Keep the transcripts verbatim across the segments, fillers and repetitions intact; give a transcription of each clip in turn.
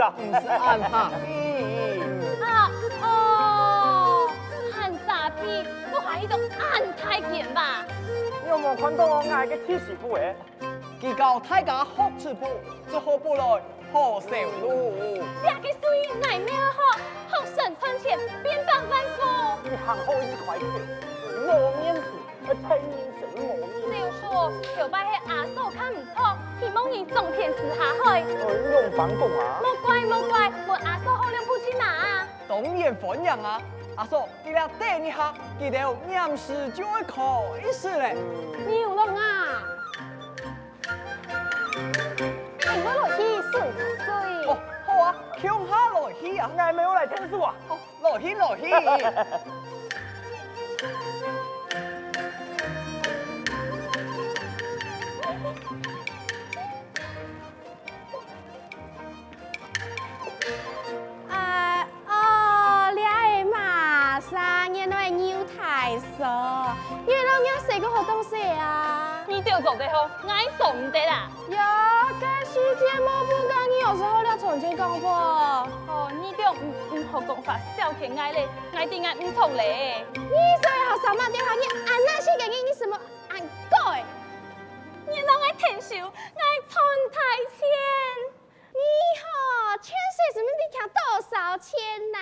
毋係恁客氣。啊，哦，還沙鼻，都還一種恁大件吧？你有無看到𠊎个弟媳婦仔？佢教大家學織布，織好布來好銷路。這个手藝哪會好，好省賺錢，變百萬富。你行好一塊田，無面子。 愛騙人真無面。小叔，頭擺係阿嫂較毋著，希望你總偏私下海。哎，你仰般講啊？莫怪，莫怪，問阿嫂好兩步去嘛啊！當然歡迎啊！阿嫂，你這等一下，佢兜黏時就愛開始咧。牛郎啊！ 𠊎來去巡茶水。哦，好啊，共下來去啊。𠊎乜愛來𢯭手啊。哦，來去，來去。啊，哦，這个麼儕，原來牛大嫂，你摎若細个好當時啊！你兜做得好，𠊎做毋得啊！喲，該時節無分家，你有時候了從前講過。哦，你兜毋，毋好講話，小氣𠊎咧，𠊎知𠊎毋著咧。你所以好少罵電話，你恁那些个，你，你什麼恁貴？你摎𠊎𢯭手，𠊎賺大錢。 你吼，牽水什麼你搶多少錢呐？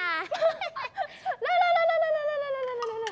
來來來來來來來來來來來來。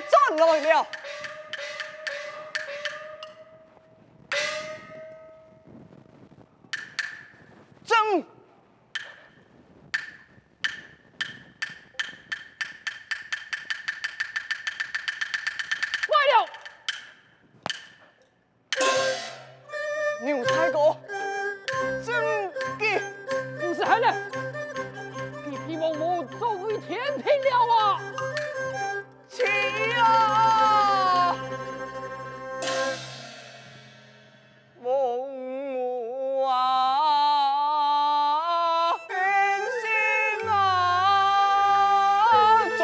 轉來了。 正。壞了！牛大哥，正經！毋使喊了，佢希望無作為天平了啊！去啊！ 王母啊，冰心啊，中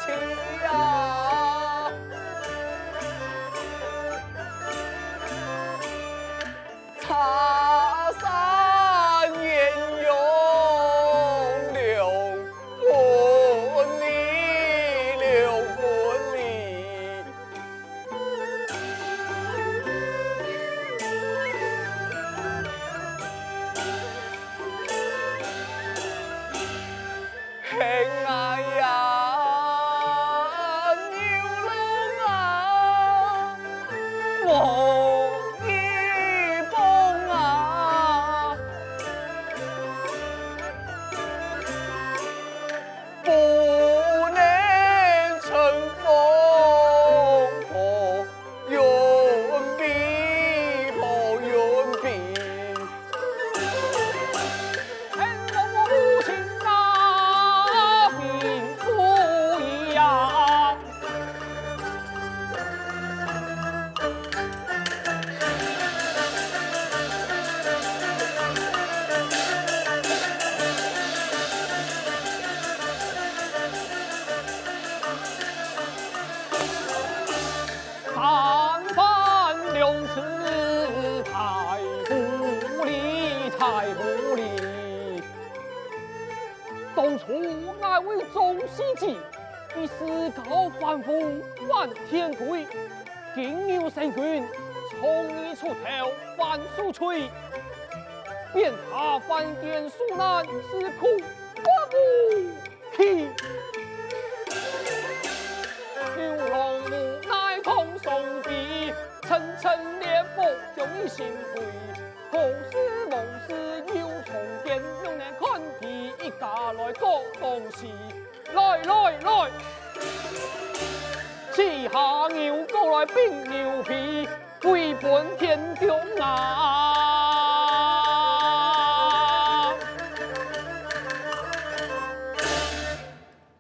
气啊！茶山鸳鸯两分离，两分离。 哎呀，牛郎啊，望你帮啊！ 不能乘风破云飞，破云飞。哎，我母亲啊，命苦呀！ 三番两次太无礼，太无礼。当初𠊎为众戏子，以自告奋勇反天规，金牛星君，从你出头万岁岁，便下凡间受难，是苦不 气。牛郎无奈空伤悲，层层烈火将你心灰。何时往事又重见，又能看见一家来过东西。来来来，取下牛角来并牛皮， 归本天公啊！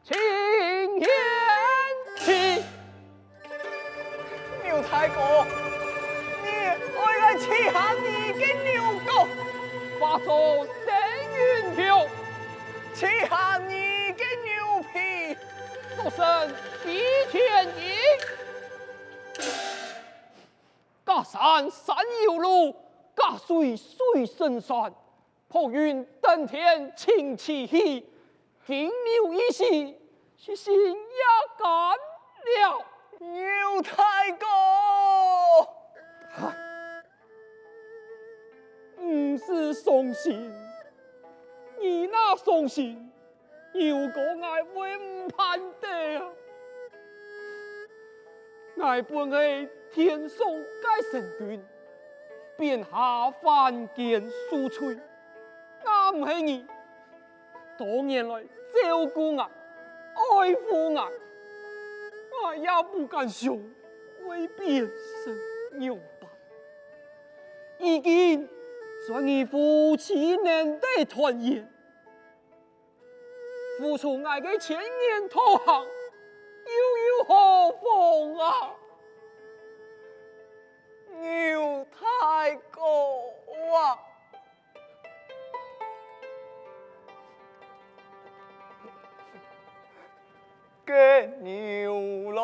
青天去！牛大哥，你愛來取下你个牛角，化作等雲後，取下你个牛皮，做成比天衣。 隔山山有路，隔水水成山，破雲登天尋奇戲，金牛一死，是心也甘了。牛大哥！唉，毋使傷心，你若傷心， 牛角𠊎會毋盼得啊！𠊎本係天上个神君，變下凡間受罪，若毋係你多年來照顧𠊎、愛護𠊎，𠊎也毋敢想會變成樣般。如今，算你夫妻難得團圓， 付出𠊎个千年道行，又有何妨啊？牛大哥啊！个牛郎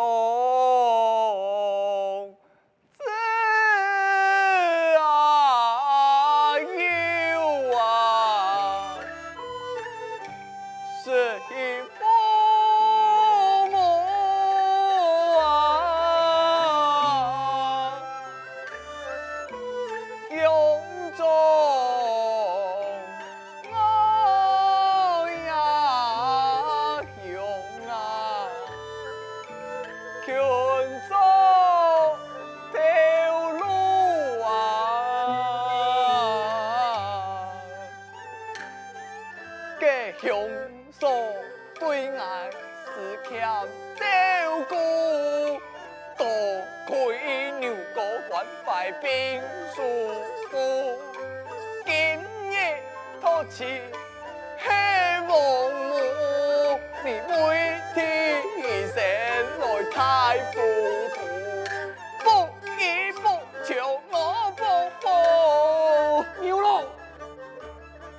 子啊，有啊，是父母啊。兵書府，今日到此係王母，你為敵人來太糊塗，不依不饒我不服。牛郎，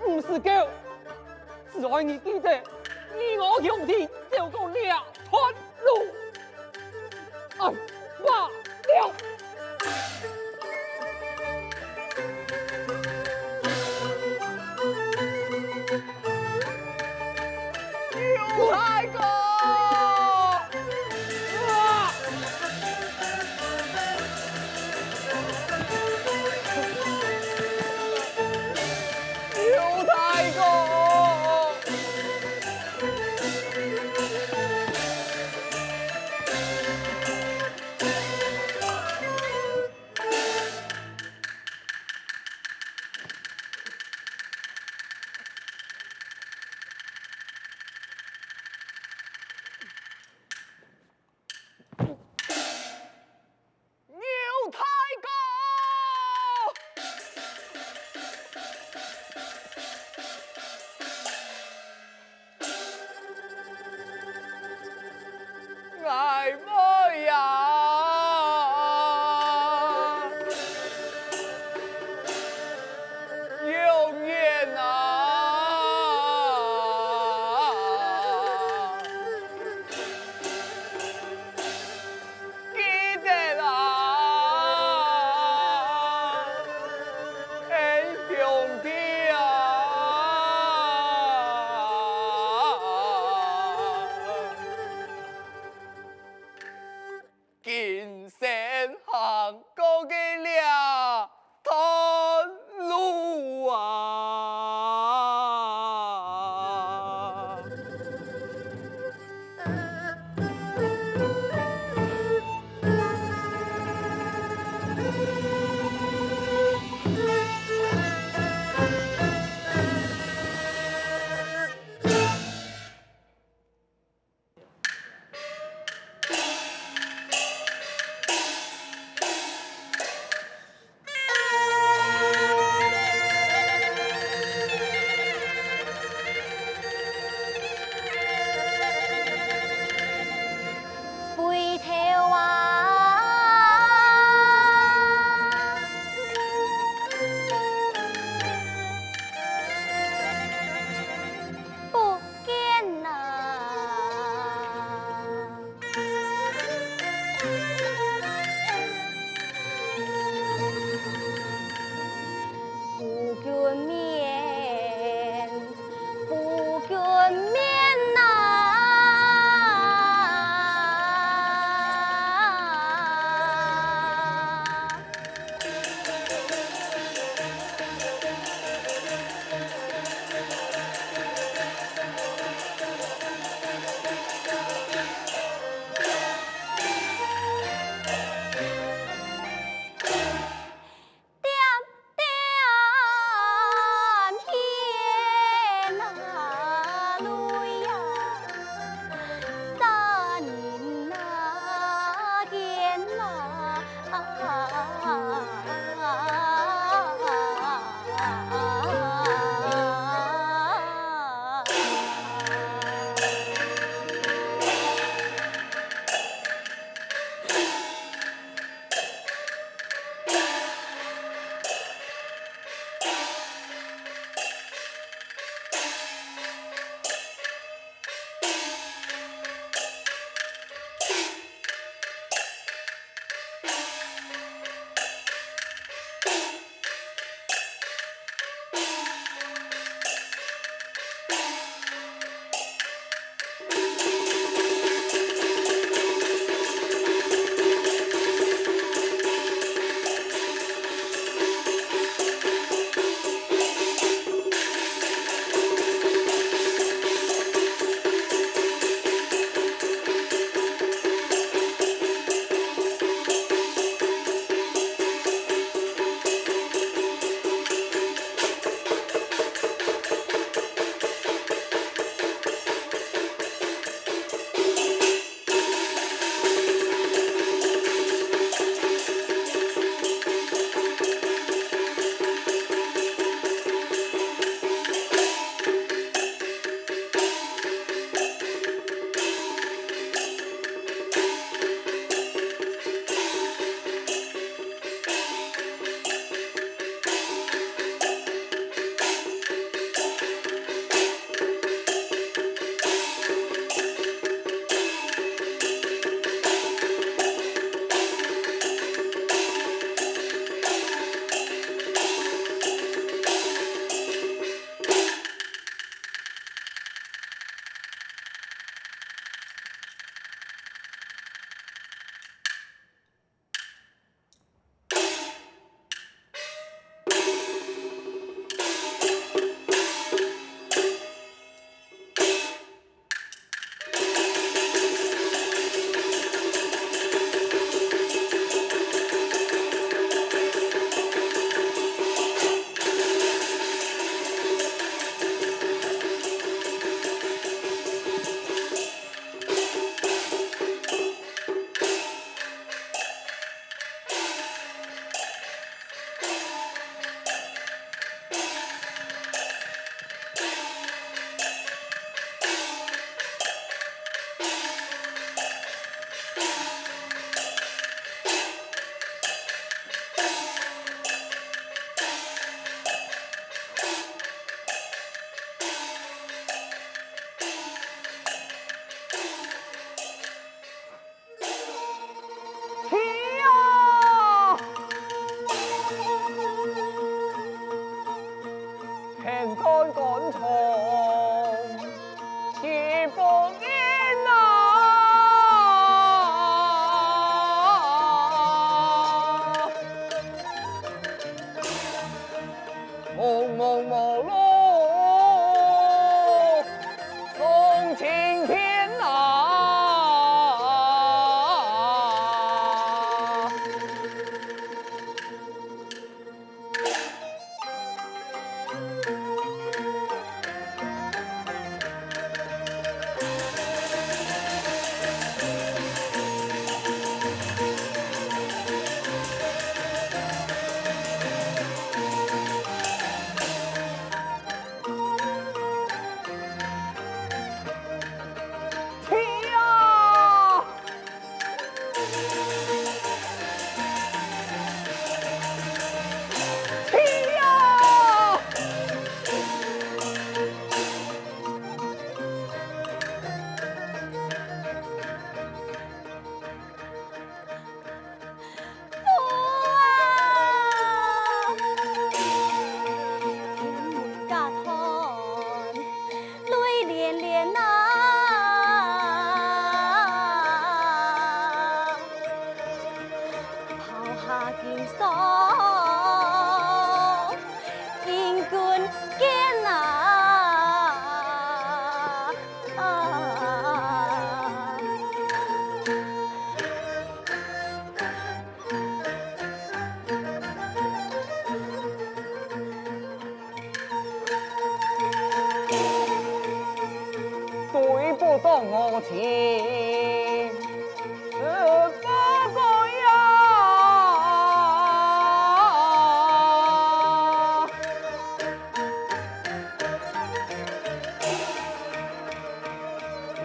毋使救，只愛你記得，你我兄弟走過這段路。 哎，罷了！劉大哥！啊！刘大哥！ 牛大哥！𠊎妹啊！永遠啊！ 記得啊，恩兄弟啊！今生行過个了。 斷路啊！茫茫无路送青天啊！天啊！ 天啊！父啊！天門加斷， 淚連連啊，拋下經霜，引君見啊！啊！ 對不到我情，是不該呀。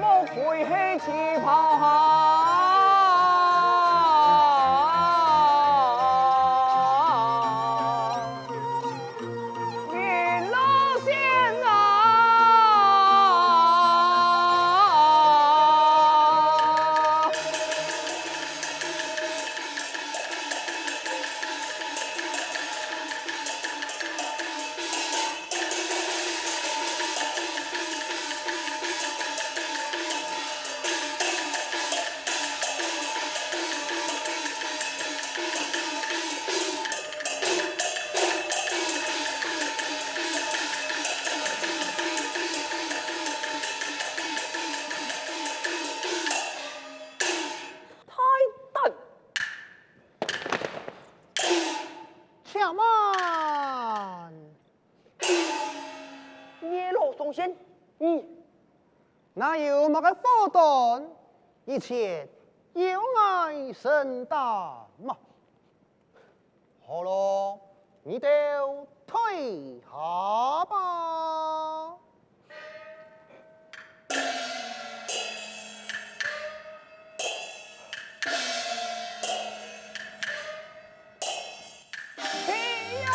莫怪係自拋下連羅線啊！大膽！且慢！ 月老送信，你哪有麼个貨單？一切由𠊎承擔嘛。好咯，你兜退下吧。 哎呀！